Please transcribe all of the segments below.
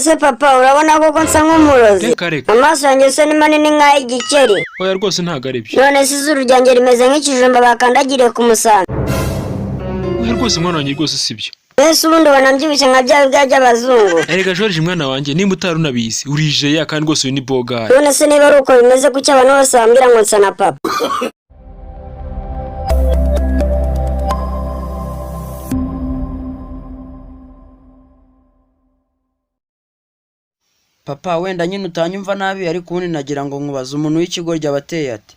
Se papa, urabona koko nsa nk'umurozi? Reka reka. Amaso yanjye se ni manini nk'ay'igikeri? Oya rwose, ntabwo ari byo. None se izuru ryanjye rimeze nk'ikijumba bakandagiriye ku musambi? Oya rwose, mwana wanjye, rwose si byo. Mbese ubundi ubona mbyibushye nka bya bibwa by'abazungu? Erega George mwana wanjye, nimba utari unabizi, urijeya kandi rwose uyu ni bogari. None se niba ari uko bimeze, kuki abantu bose bambwira ngo nsa na papa? Papa, wenda nyine utanyumva nabi, ariko ubundi nagira ngo nkubaze, umuntu w'ikigoryi aba ateye ate?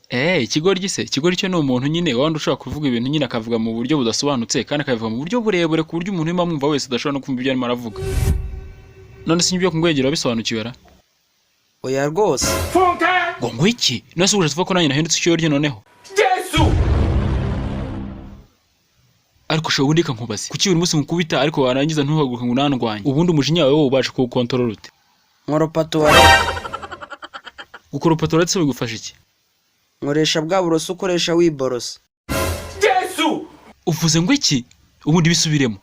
Eh, ikigoryi se? Ikigoryi cyo ni umuntu nyine wandi ushobora kuvuga ibintu nyine akavuga mu buryo budasobanutse, kandi akabivuga mu buryo burebure, ku buryo umuntu urimo amwumva wese adashobora no kumva ibyo arimo aravuga. None se ibyo kungwegera wabisobanukiwe ra? Oya rwose. Ngo ngwiki? None se ubushatse kuvuga ko nanjye nahindutse ikigoryi noneho? Ariko ushobora ubundi nkubaze, kuki buri munsi nkukubita ariko warangiza ntuhaguruke ngo unandwanye? Ubundi umujinya wawe wowe ubasha kuwukontorora ute? Nkoropa tuwarete. Gukoropa toilette se bigufasha iki? Nkoresha bwa buroso ukoresha wiborosa. Uvuze ngo iki? Ubundi bisubiremo.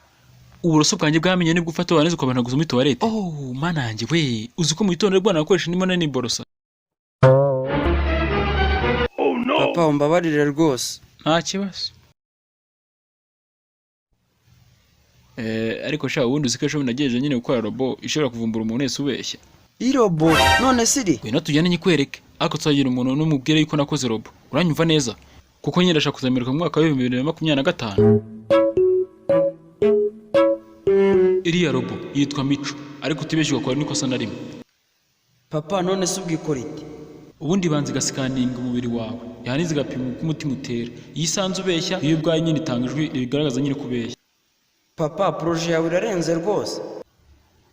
Uburoso bwanjye bwamenye nibwo ufata warangiza ukabanaguza muri toilette? Oh mana yanjye we, uzi ko mu gitondo aribwo nakoresha ndimo naniborosa? Papa, umbabarire rwose. Nta kibazo. Eh, ariko sha, ubundi uzi ko ejo nagerageje nyine gukora robo ishobora kuvumbura umuntu wese ubeshya? Irobo? None se iri? Ngwino tujyane nyikwereke, ariko tuzagira umuntu n'umubwire yuko nakoze robo, uranyumva neza? Kuko nyine ndashaka kuzameruka mu mwaka wa 2025. Iriya robo yitwa Mico, ariko utibeshye ugakora n'ikosa na rimwe. Papa, none se ubwikora ite? Ubundi ibanza igasikaninga umubiri wawe, yarangiza igapima uko umutima utera. Iyo isanze ubeshya, iyo ubwayo nyine itanga ijwi ribigaragaza nyine ko ubeshya. Papa, projet yawe irarenze rwose.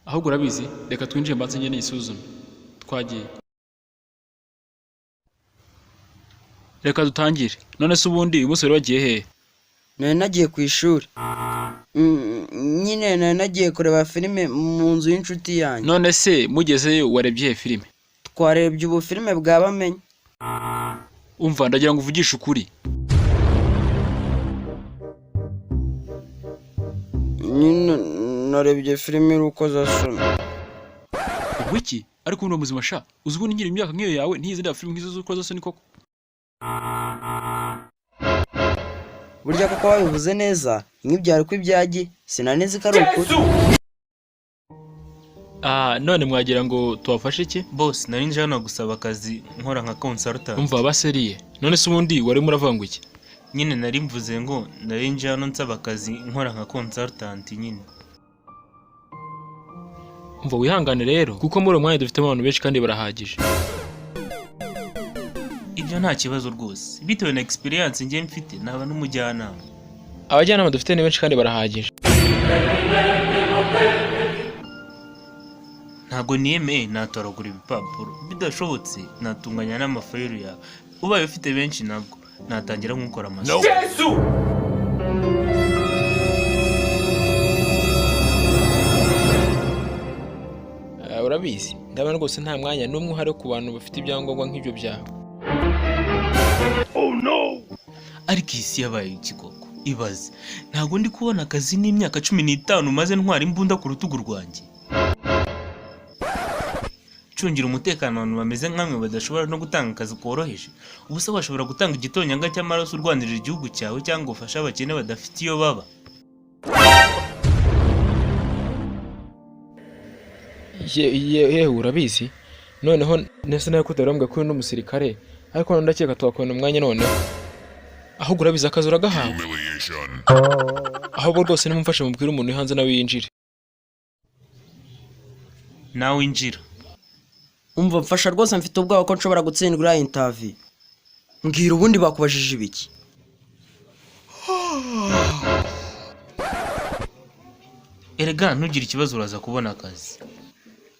Ahubwo urabizi, reka twinjire mbanze ngende nyisuzume. Twagiye, reka dutangire. None se ubundi uyu munsi wari wagiye hehe? Nari nagiye ku ishuri. Nyine nari nagiye kureba filime mu nzu y'inshuti yanjye. None se mugezeyo warebye iyihe filime? Twarebye ubufilime bwa Bamenya. Umva, ndagira ngo uvugishe ukuri. Nyine narebye filime y'urukozasoni. Ubwo iki? Ariko ubundi muzima sha, uzi ubundi nkiri imyaka nk'iyo yawe ntiyizi ndeba filime nk'izo z'urukozasoni koko? Burya koko wabivuze neza, nk'ibyari ko ibyagi sinari nzi ko ari ukuri. Ah, none mwagira ngo tubafashe iki? Boss, nari nje hano gusaba akazi nkora nka consultant. Umva baseriye, none se ubundi warimo uravuga ngo iki? Nyine nari mvuze ngo nari nje hano nsaba akazi nkora nka consultant nyine. Umva, wihangane rero, kuko muri uwo mwanya dufitemo abantu benshi kandi barahagije. Ibyo nta kibazo rwose, bitewe na experience njye mfite naba n'umujyanama. Abajyanama dufite ni benshi kandi barahagije. Ntabwo niyemeye, natoragura ibipapuro, bidashobotse natunganya n'amafayiro yawe. Ubaye ufite benshi nabwo natangira nk'ukora amasuku. Urabizi, ndabona rwose nta mwanya n'umwe uhari ku bantu bafite ibyangombwa nk'ibyo byawe. Ariko iyi si yabaye iki koko? Ibaze, ntabwo ndi kubona akazi n'imyaka 15 maze ntwara imbunda ku rutugu rwanjye ncungira umutekano abantu bameze nkamwe badashobora no gutanga akazi koroheje. Ubu se washobora gutanga igitonyanga cy'amaraso urwanirira igihugu cyawe, cyangwa ufashe abakene badafite iyo baba? Yewe, urabizi noneho nese nawe ko utarambwira ko uri n'umusirikare, ariko noneho ndakeka twakubona umwanya noneho. Ahubwo urabizi, akazi uragahawe. Ahubwo rwose nimumfashe mubwire umuntu uri hanze nawe yinjire. Nawe injira. Umva, mfasha rwose, mfite ubwoba ko nshobora gutsindwa iriya interview. Mbwira, ubundi bakubajije ibiki? Erega ntugire ikibazo, uraza kubona akazi.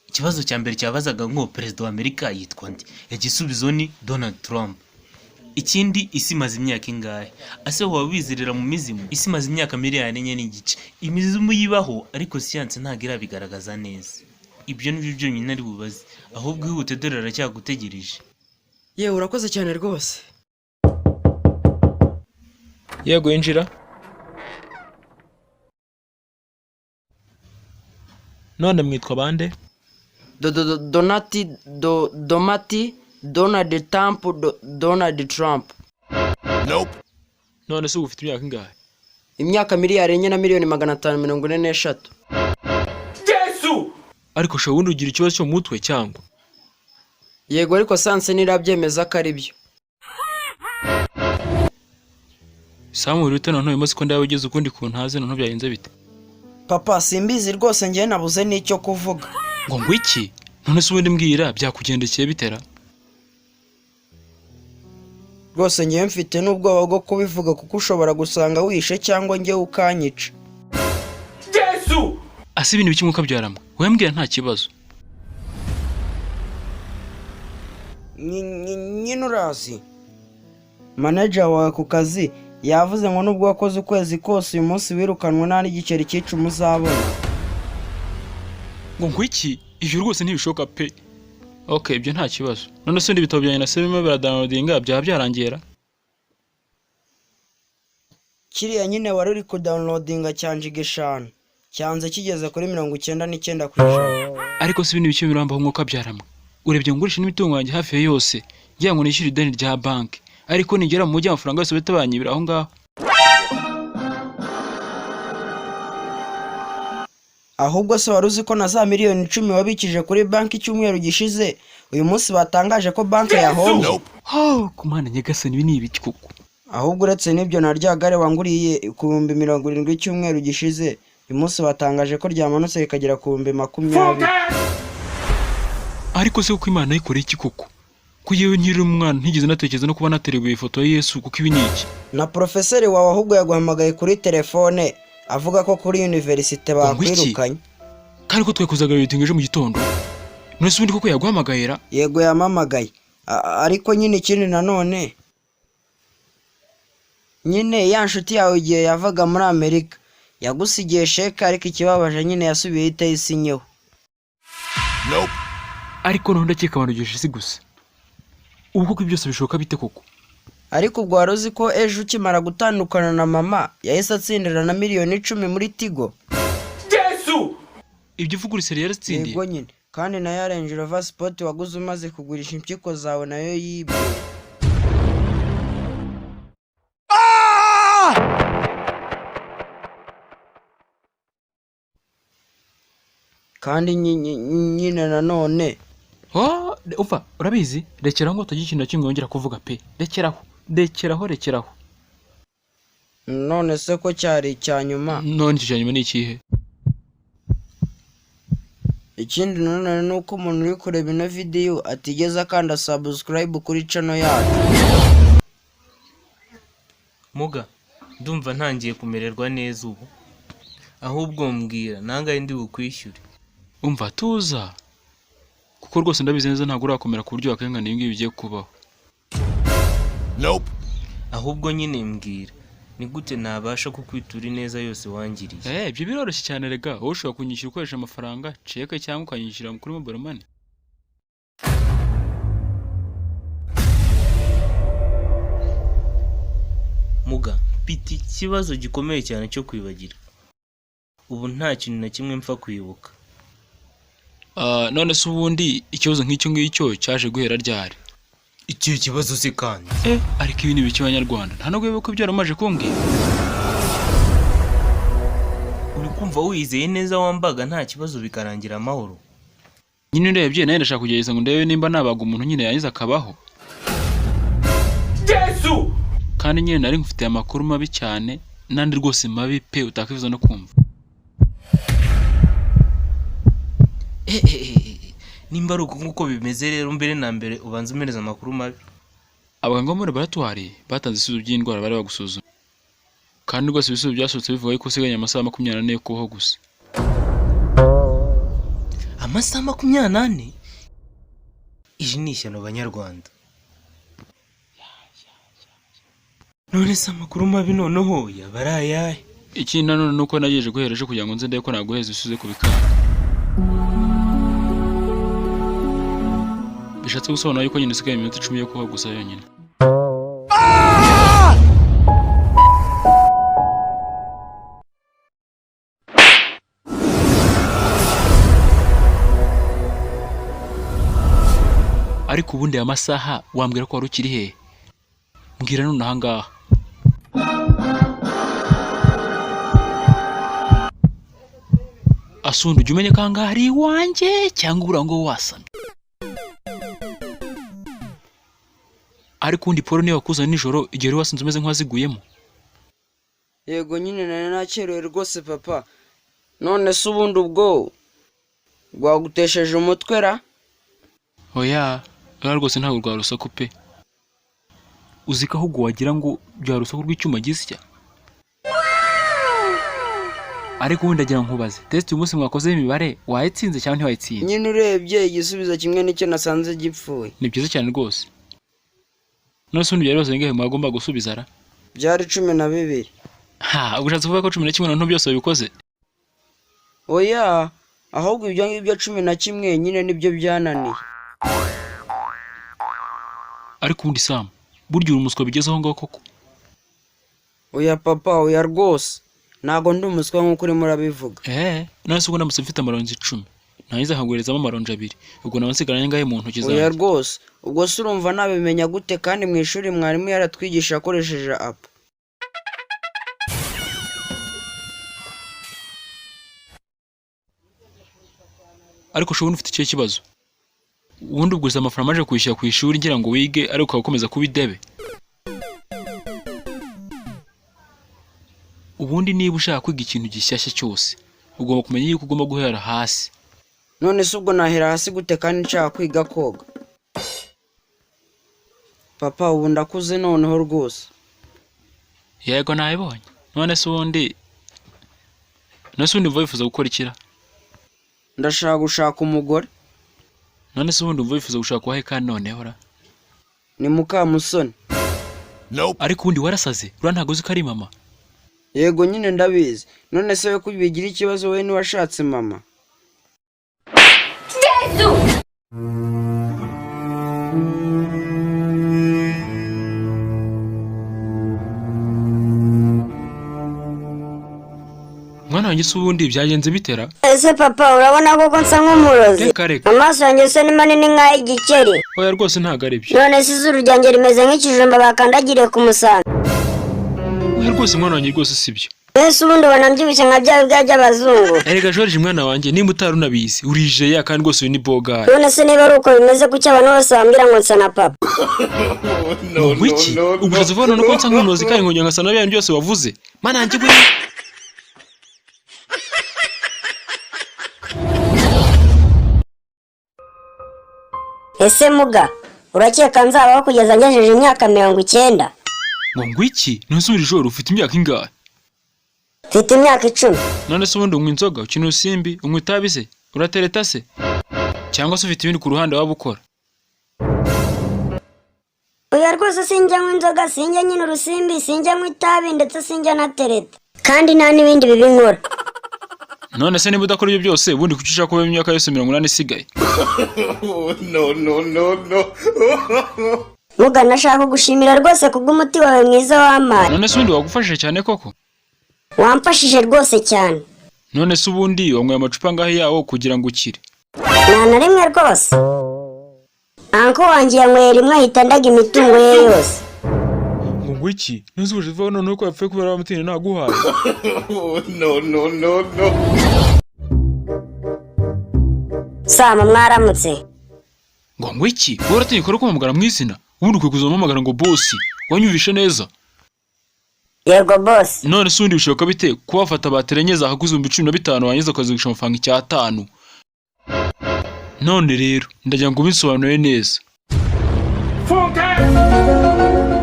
Ikibazo cya mbere cyabazaga ngo perezida wa Amerika yitwa nde? Igisubizo ni Donald Trump. Ikindi, isi imaze imyaka ingahe? Ase waba wizerera mu mizimu? Isi imaze imyaka miliyari 4.5. Imizimu yibaho, ariko siyansi ntabwo irabigaragaza neza. Ibyo nibyo byonyine ari bubaze. Ahubwo ihute, dore aracyagutegereje. Yewe, urakoze cyane rwose. Yego, yinjira. None mwitwa bande? Donati, Domati, Donald Trump, Donald Trump. None se ubu ufite imyaka ingahe? Imyaka 4,543,000,543. Ariko ushobora ubundi ugira ikibazo cyo mu mutwe cyangwa? Yego, ariko siyanse ntirabyemeza ko ari byo. Samuel, ute noneho uyu munsi ko ndaba ugeze ukundi kuntu ntazi, noneho byagenze bite? Papa, simbizi rwose, njyewe nabuze n'icyo kuvuga. Ngo iki? None se ubundi mbwira, byakugendekeye bitera? Rwose njyewe mfite n'ubwoba bwo kubivuga kuko ushobora gusanga wishe cyangwa njyewe ukanyica. Ase ibintu biki mwuka byaramwe? Wowe mbwira, nta kibazo. Nyine urazi manager wawe ku kazi yavuze ngo nubwo wakoze ukwezi kose, uyu munsi wirukanwe nta n'igiceri cy'icumi uzabona. Ngo iki? Ibyo rwose ntibishoboka pe. Okay, ibyo nta kibazo. None se ubundi ibitabo byanjye na birimo biradownloadinga, byaba byarangira? Kiriya nyine wari uri kudownloadinga cyanjiga 5 cyanze kigeze kuri 99%. Ariko si ibintu bike birambaho umwuka byaramwe. Urebye ngurisha n'imitungo yanjye hafi ya yose ngira ngo nishyure ideni rya banki, ariko nigera mu mujyi amafaranga yose bahita banyibira aho ngaho. Ahubwo se wari uzi ko na za miliyoni 10 wabikije kuri banki icyumweru gishize, uyu munsi batangaje ko banki yahombye? Oh, ku Mana nyagasani, ibi ni ibiki koko? Ahubwo uretse n'ibyo, na rya gare wanguriye ku 70,000 icyumweru gishize, uyu munsi batangaje ko ryamanutse rikagera ku 20,000. Ariko se kuko Imana yikoreye iki koko, ko yewe nkiri umwana ntigeze natekereza no kuba naterebuye ifoto ya Yesu? Kuko ibi ni iki? Na porofeseri wawe ahubwo yaguhamagaye kuri telefone avuga ko kuri univerisite Ngo iki? bakwirukanye. Kandi ko twekuzaga bitinga ejo mu gitondo? None se ubundi koko yaguhamagayera? Yego, yamamagaye. Ariko nyine ikindi nanone, nyine ya nshuti yawe igihe yavaga muri Amerika yagusigiye sheke, ariko ikibabaje nyine yasubiyeyo itayisinyeho. Ariko noneho ndakeka abantu isi gusa. Ubu koko ibi byose bishoboka bite koko? Ariko ubwo wari uzi ko ejo ukimara gutandukana na mama yahise atsindira na miliyoni 10 muri Tigo? Ibyo uvuga uri seri yaratsindiye? Yego nyine, kandi na ya Range Rover Sport waguze umaze kugurisha impyiko zawe nayo yibwe. Kandi nyine nanone Oh, umva, urabizi, rekeraho ngo utagira ikintu na kimwe wongera kuvuga pe. Rekeraho, rekeraho, rekeraho. None se ko cyari icya nyuma? None icyo cya nyuma ni ikihe? Ikindi nanone ni uko umuntu uri kureba ino video atigeze akanda subscribe kuri channel yacu. Muga, ndumva ntangiye kumererwa neza ubu. Ahubwo mbwira, nangahe ndi bukwishyure? Umva, tuza, kuko rwose ndabizi neza ntabwo urakomera ku buryo wakengana ibi ngibi bigiye kubaho. Ahubwo nyine mbwira, ni gute nabasha kukwitura ineza yose wangiriye? Eh, ibyo biroroshye cyane rega. Wowe ushobora kunyishyura ukoresha amafaranga, cheke, cyangwa ukanyishyura kuri mobile money. Muga, mfite ikibazo gikomeye cyane cyo kwibagirwa. Ubu nta kintu na kimwe mpfa kwibuka. Ah, none se ubundi ikibazo nk'icyo ngicyo cyaje guhera ryari? Ikihe kibazo se kandi? Eh, ariko ibi ni ibiki Abanyarwanda? Nta nubwo wibuka ibyo wari kumbwira? Uri kumva wizeye neza wambaga nta kibazo bikarangira amahoro? Nyine urebye nawe ndashaka kugerageza ngo ndebe nimba nabaga umuntu nyine yangiza akabaho. Kandi nyine nari ngufitiye amakuru mabi cyane, n'andi rwose mabi pe, utakwifuza no kumva. Eh, eh, eh, eh, nimba ari uko nguko bimeze rero, mbere na mbere ubanza umereza amakuru mabi. Abaganga bo muri laboratwari batanze ibisubizo by'indwara bari bagusuzuma, kandi rwose ibisubizo byasohotse bivuga yuko usigaye amasaha 24 yo kubaho gusa. Amasaha 24? Iri ni ishyano banyarwanda. None se amakuru mabi noneho yaba ari ayahe? Ikindi nanone ni uko nagejeje guhera ejo kugira ngo nze ndebe ko naguheza ibisubizo ku bikanga, bishatse gusobanura yuko nyine usigaye iminota 10 yo kubaho gusa yonyine. Ariko ubundi aya masaha wambwira ko wari ukiri hehe? Mbwira none aha ngaha. Asunda, ujya umenya ko aha ngaha ari iwanjye cyangwa ubura ngo wasamye? Ariko ubundi Paul niwe wakuzanye nijoro igihe wari wasinze umeze nk'uwaziguyemo. Yego nyine nari nakerewe rwose papa. None se ubundi ubwo rwagutesheje umutwe ra? Oya, oya rwose ntabwo rwa rusaku pe. Uzi ko ahubwo wagira ngo bya rusaku rw'icyuma gisya. Ariko ubundi ndagira ngo nkubaze, test uyu munsi mwakoze y'imibare wayitsinze cyangwa ntiwayitsinze? Nyine urebye igisubizo kimwe nicyo nasanze gipfuye. Ni byiza cyane rwose. None se ubundi byari bibazo bingahe mwagomba gusubiza ra? Byari 12. Ha, ubushatse kuvuga ko 11 noneho byose wabikoze? Oya, ahubwo ibyo ngibyo 11 nyine nibyo byananiye. Ariko ubundi Sam, burya uri umuswa bigeze aho ngaho koko? Oya papa, oya rwose. Ntago ndi umuswa nk'uko urimo urabivuga. None se ubwo ndamutse mfite amaronji 10, narangiza nkaguherezamo amaronji 2, ubwo naba nsigaranye angahe mu ntoki Oya zanjye? rwose, ubwo se urumva nabimenya gute kandi mu ishuri mwarimu yaratwigisha akoresheje app? Ariko ushobora ufite ikihe kibazo? Ubundi ubwo uzi amafaranga amaze kwishyura ku ishuri ngira ngo wige, ariko ukaba ukomeza kuba idebe. Ubundi niba ushaka kwiga ikintu gishyashya cyose, ugomba kumenya yuko ugomba guhera hasi. None se ubwo nahera hasi gute kandi nshaka kwiga koga? Papa, ubu ndakuze noneho rwose. Yego nabibonye. None se ubundi wumva wifuza gukora ikira? Ndashaka gushaka umugore. None se ubundi wumva wifuza gushaka uwahe kandi noneho ra? Ni Mukamusoni. Ariko ubundi warasaze, uriya ntabwo uzi ko ari mama. Yego nyine ndabizi. None se we ko bigira ikibazo we ntiwashatse mama? Mwana wanjye se ubundi byagenze bitera? Ese papa, urabona koko nsa nk'umurozi? Reka reka. Amaso yanjye se ni manini nk'ay'igikeri? Oya rwose ntabwo ari byo. None se izuru ryanjye rimeze nk'ikijumba bakandagiriye ku musambi? Oya rwose mwana wanjye rwose si byo. Mbese ubundi ubona mbyibushye nka bya bibwa by'abazungu? Erega George mwana wanjye, nimba utari unabizi, urijeya kandi rwose uyu ni bogari. None se niba ari uko bimeze, kuki abantu bose bambwira ngo nsa na papa? Ngo iki? Ubushatse kuvuga none ko nsa nk'umurozi kandi nkongera nkasa na bya bintu byose wavuze? Mana yanjye we! Ese muga, urakeka nzabaho kugeza ngejeje imyaka 90? Ngo ngwiki? None se uri joro ufite imyaka ingahe? Mfite imyaka 10. None se ubundi unywa inzoga, ukina urusimbi, unywa itabi se? Uratereta se? Cyangwa se ufite ibindi ku ruhande waba ukora? Oya rwose sinjya nywa inzoga, sinjya nyina urusimbi, sinjya nywa itabi, ndetse sinjya na tereta, kandi nta n'ibindi bibi nkora. None se niba udakora ibyo byose, ubundi kuki ushaka kuba imyaka yose 80 isigaye? Muga, nashaka kugushimira rwose kubw'umuti wawe mwiza wampaye. None se ubundi wagufashije cyane koko? Wamfashije rwose cyane. None se ubundi wanyweye amacupa angahe yawo kugira ngo ukire? Nta na rimwe rwose. Anko wanjye yanyweye rimwe ahita andaga imitungo ye yose. Ngo ngwiki? None se ubushatse kuvuga noneho ko yapfuye kubera wa mutini naguhaye? Sama, mwaramutse. Ngo ngwiki? Wowe uratinya ko kumpamagara mu izina? Ubundi ukwiye kuzamuhamagara ngo bosi. Wanyumvishe neza? Yego bosi. None se ubundi bishoboka bite kuba wafata bateri enye zahaguze 15,000 warangiza ukazigurisha amafaranga 5,000? None rero ndagira ngo ubisobanure neza.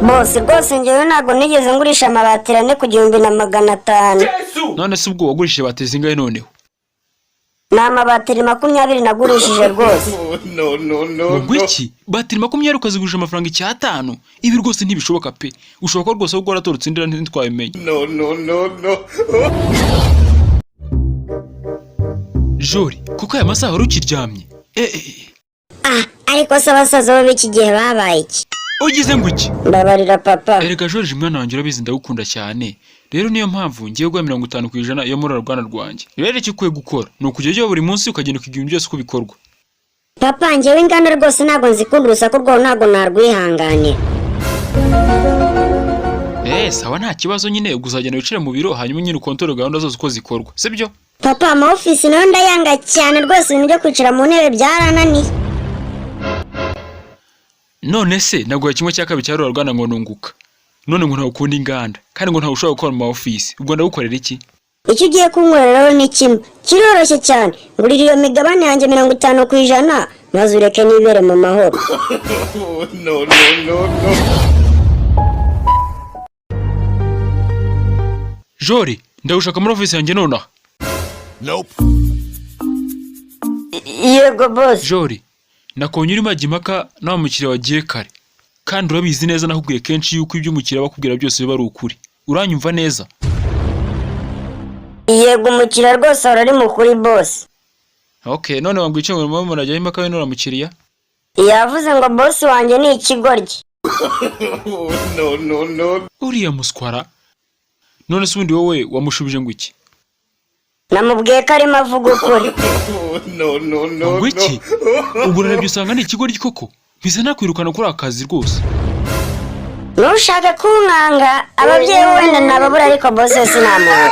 Bosi rwose njyewe ntabwo nigeze ngurisha amabateri ane ku 1,500. None se ubwo wagurishije bateri zingahe noneho? Ni amabateri 20 nagurishije rwose. Ngo ngwiki? Bateri 20 ukazigurisha amafaranga 5,000? Ibi rwose ntibishoboka pe. Ushobora kuba rwose ahubwo waratorotse indira ntitwabimenye. Jori, kuko aya masaha wari ukiryamye? Ah, ariko se abasaza bo b'iki gihe babaye iki? Ugize ngo iki? Mbabarira papa. Erega George mwana wanjye, urabizi ndagukunda cyane. Rero niyo mpamvu ngiye guha 50% yo muri rwana rwanjye. Rero icyo ukwiye gukora ni ukujya ujyaho buri munsi ukagenda ukiga ibintu byose uko bikorwa. Papa, njyewe inganda rwose ntabwo nzikunda, urusaku rwawo ntabwo narwihanganira. Eee, sawa, nta kibazo nyine. Ubwo uzagenda wicare mu biro, hanyuma nyine ukontore gahunda zose uko zikorwa, sibyo? Papa, ama ofisi nayo ndayanga cyane rwose, ibintu byo kwicara mu ntebe byarananiye. None se naguhaye 1/2 cya rura rwanda ngo nunguka, none ngo ntawe ukunda inganda kandi ngo ntawe ushobora gukora mu ma ofisi, ubwo ndagukorera iki? Icyo ugiye kunkorera rero ni kimwe, kiroroshye cyane: ngurira iyo migabane yanjye 50%, maze ureke nibere mu mahoro. No, no, no, no. Jori, ndagushaka muri ofisi yanjye nonaha. Nope. Yego, boss. Jori, nakubonye urimo ajya impaka na wa mukiriya wagiye kare, kandi urabizi neza, nakubwiye kenshi yuko ibyo umukiriya aba akubwira byose biba ari ukuri. Uranyumva neza? Yego, umukiriya rwose ahora ari mukuri, boss. Okay, none wambwiye icyo ngo murajyaho impaka we n'uriya mukiriya? Yavuze ngo boss wanjye ni ikigoryi. No, no, no. Uriya muswara! None se ubundi wowe wamushubije ngo iki? Namubwiye ko arimo avuga ukuri. No, no, no, Ngo no. iki? Ubu urarebye usanga ni ikigoryi koko? Mpise nakwirukana kuri aka kazi rwose. Ntushake kunkanga, ababyeyi be wenda nababura, ariko boss we sinamubura.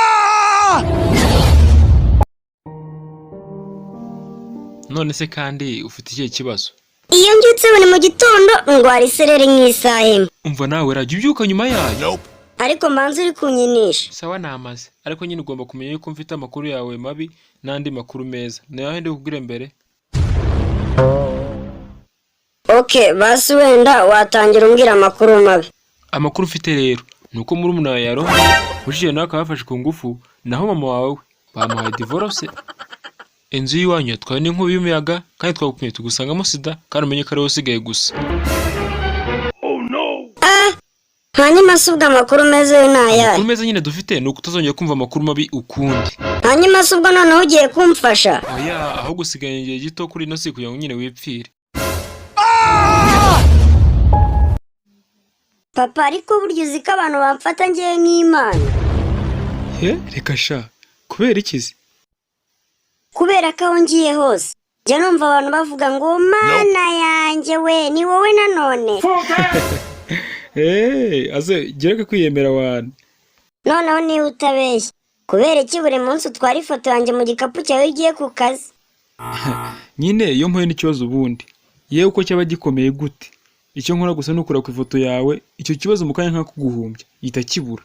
None se kandi ufite ikihe kibazo? Iyo mbyutse buri mu gitondo ndwara isereri nk'isaha imwe. Umva nawe, rajya ubyuka nyuma yayo. Nope. Ariko mbanza uri kunyinisha. Sawa, namaze, ariko nyine ugomba kumenya yuko mfite amakuru yawe mabi n'andi makuru meza. Nayo ndi kukubwira mbere. Ok, basi wenda watangira umbwira amakuru mabi. Amakuru ufite rero ni uko murumuna wawe yarongoye, mushiki wawe nawe akaba yafashe ku ngufu, naho mama wawe we bamuhaye divorce, inzu y'iwanyu yatwawe n'inkubi y'umuyaga, kandi twagupimye tugusangamo sida, kandi umenye ko ari wowe usigaye gusa. Hanyuma se ubwo amakuru meza yo ni ayahe? Amakuru meza nyine dufite ni uko utazongera kumva amakuru mabi ukundi. Hanyuma se ubwo noneho ugiye kumfasha? Oya, ahubwo usigaye igihe gito kuri ino si kugira ngo nyine wipfire. Papa, ariko burya uzi ko abantu bamfata ngewe nk'imana? He, reka sha! Kubera ikizi? Kubera ko aho ngiye hose njya numva abantu bavuga ngo: "Mana yanjye we, ni wowe nanone?" Eee, aze gereka kwiyemera wana. Noneho niba utabeshya, kubera iki buri munsi utwara ifoto yanjye mu gikapu cyawe iyo ugiye ku kazi? Nyine iyo mpuye n'ikibazo ubundi, yewe uko cyaba gikomeye gute, icyo nkora gusa ni ukura ku ifoto yawe, icyo kibazo mu kanya nk'ako guhumbya gihita kibura.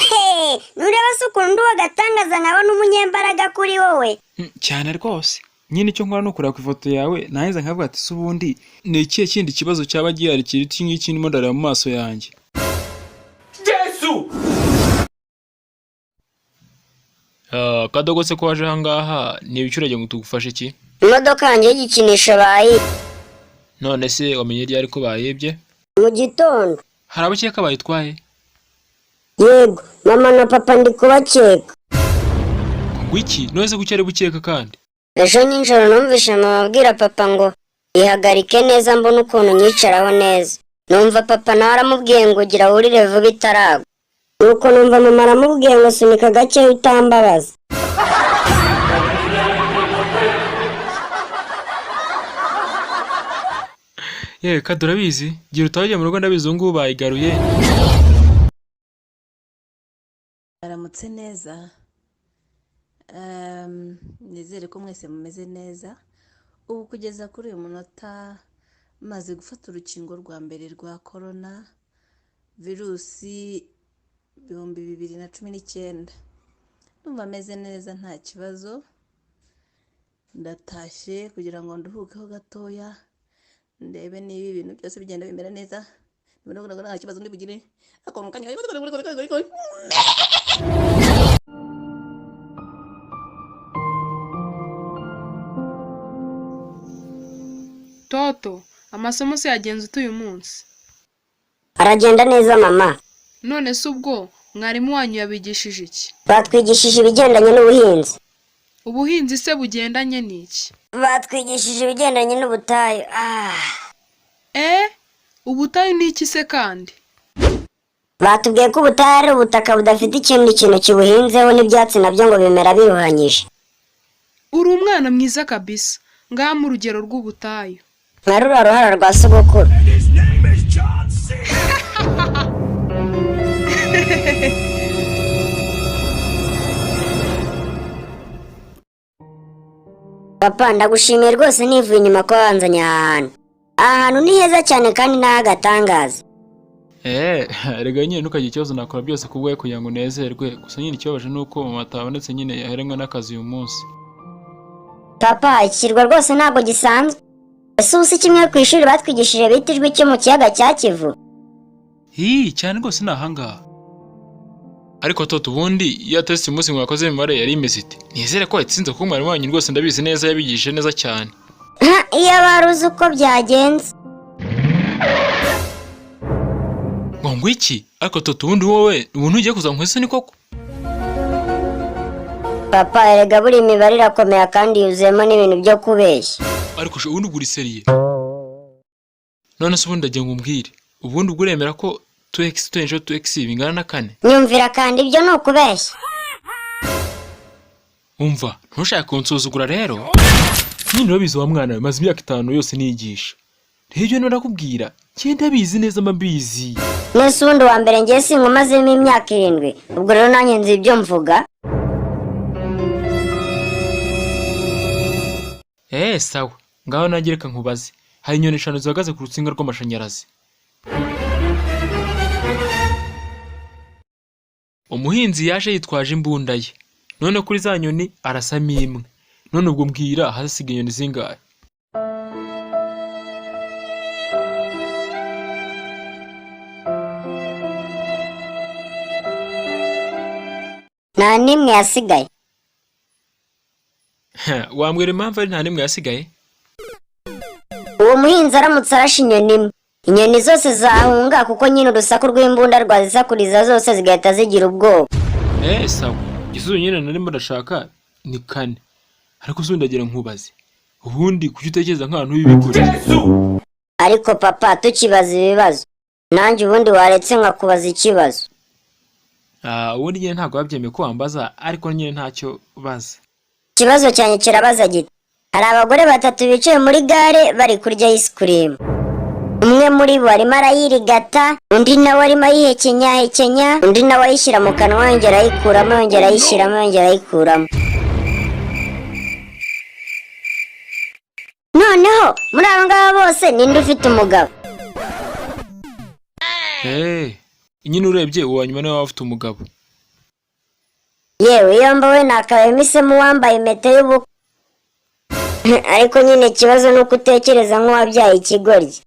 Heee, nureba se ukuntu ndi uw'agatangaza, nkaba n'umunyembaraga kuri wowe? Cyane rwose. Nyine icyo nkora ni ukureba ku ifoto yawe, narangiza nkavuga ati: "Se ubundi ni ikihe kindi kibazo cyaba gihari kiruta iki ngiki ndimo ndareba mu maso yanjye?" Yesu! Ah, kadogo se ko waje ahangaha, ni ibiki uragira ngo tugufashe iki? Imodoka yanjye y'igikinisho bayi None se wamenye ryari ko bayibye? Mu gitondo. Hari abakeka bayitwaye? Yego, mama na papa ndi kubakeka. Ngo iki? None se kuki ari bukeka kandi? Ejo nijoro numvise mama abwira papa ngo: "Ihagarike neza mbone ukuntu nyicaraho neza." Numva papa nawe aramubwiye ngo: "Gira wurire vuba itaragwa." Nuko numva mama aramubwiye ngo: "Sunika gake utambabaza." Yewe kado, urabizi, gira utabajya mu rugo, ndabizi ubu ngubu bayigaruye. Aramutse neza. Nizere ko mwese mumeze neza. Ubu kugeza kuri uyu munota maze gufata urukingo rwa mbere rwa korona virusi 2019. Ndumva ameze neza, nta kibazo. Ndatashye kugira ngo nduhukeho gatoya, ndebe niba ibintu byose bigenda bimera neza, nta kibazo ndi bugire ariko mu kanya. Toto, amasomo se yagenze ute uyu munsi? Aragenda neza, mama. None se ubwo mwarimu wanyu yabigishije iki? Batwigishije ibigendanye n'ubuhinzi. Ubuhinzi se bugendanye n'iki? Batwigishije ibigendanye n'ubutayu. Eh, ubutayu ni iki se kandi? Batubwiye ko ubutayu ari ubutaka budafite ikindi kintu kibuhinzeho, n'ibyatsi nabyo ngo bimera biruhanyije. Uri umwana mwiza kabisa. Ngaha mu rugero rw'ubutayu. Nka ruriya ruhara rwa sogokuru. Papa, ndagushimiye rwose nivuye inyuma ko wanzanye aha hantu. Aha hantu ni heza cyane kandi ni ah'agatangaza. Eee, rega nyine ntukagire ikibazo, nakora byose ku bwawe kugira ngo unezerwe. Gusa nyine ikibabaje ni uko mama atabonetse, nyine yaherenwe n'akazi uyu munsi. Papa, iki kirwa rwose ntabwo gisanzwe. Ese ubu si kimwe ku ishuri batwigishije bita ijwi cyo mu kiyaga cya Kivu? Hii, cyane rwose ni ahangaha. Ariko Toto, ubundi iyo test umunsi mwakoze imibare yari imeze ite? Nizere ko yatsinze kuko mwarimu wanyu rwose ndabizi neza yabigishije neza cyane. Ha, iyo wari uzi uko byagenze. Ngo iki? Ariko Toto, ubundi wowe ubu ntugiye kuza isoni koko? Papa, erega buri imibare irakomeye kandi yuzuyemo n'ibintu byo kubeshya. Ariko sha, ubundi ugura iseriye. None se ubundi ndagira ngo umbwire. Ubundi ubwo uremera ko 2x turengejeho 2x bingana na 4? Nyumvira kandi, ibyo ni ukubeshya. Umva, ntushake kunsuzugura rero. Nyine urabizi wa mwana we, maze imyaka 5 yose niyigisha. Rero ibyo ndakubwira, ngenda bizi neza mba mbizi. Nese ubundi wa mbere ngiye sinkumazemo imyaka 7, ubwo rero nanjye nzi ibyo mvuga. Eh, sawa. Ngaho nanjye reka nkubaze. Hari inyoni 5 zihagaze ku rutsinga rw'amashanyarazi. Umuhinzi yaje yitwaje imbunda ye. None kuri za nyoni arasamo imwe. None ubwo mbwira, hasigaye inyoni zingahe? Nta n'imwe yasigaye. Wambwira impamvu ari nta n'imwe yasigaye? Uwo muhinzi aramutse arashe inyoni imwe, inyoni zose zahunga kuko nyine urusaku rw'imbunda rwazisakuriza zose zigahita zigira ubwoba. Eh, sawa. Igisubizo nyine narimo ndashaka ni 4. Ariko se ndagira nkubaze. Ubundi kuki utekereza nk'ahantu w'ibikorera? Ariko papa, tukibaza ibibazo, nanjye ubundi waretse nkakubaza ikibazo. Ah, ubundi nyine ntabwo babyemeye ko wambaza, ariko nyine ntacyo baza. Ikibazo cyanjye kirabaza giti: hari abagore batatu bicaye muri gare bari kurya ice cream. Umwe muri bo arimo arayirigata, undi nawe arimo ayihekenya hekenya, undi nawe ayishyira mu kanwa yongera ayikuramo, yongera ayishyiramo, yongera ayikuramo. Noneho muri abo ngabo bose ninde ufite umugabo? Eh, nyine urebye uwa nyuma niwe waba ufite umugabo. Yewe, iyo mbawe nakabaye mpisemo uwambaye impeta y'ubukwe. Ariko nyine ikibazo ni uko utekereza nk'uwabyaye ikigoryi.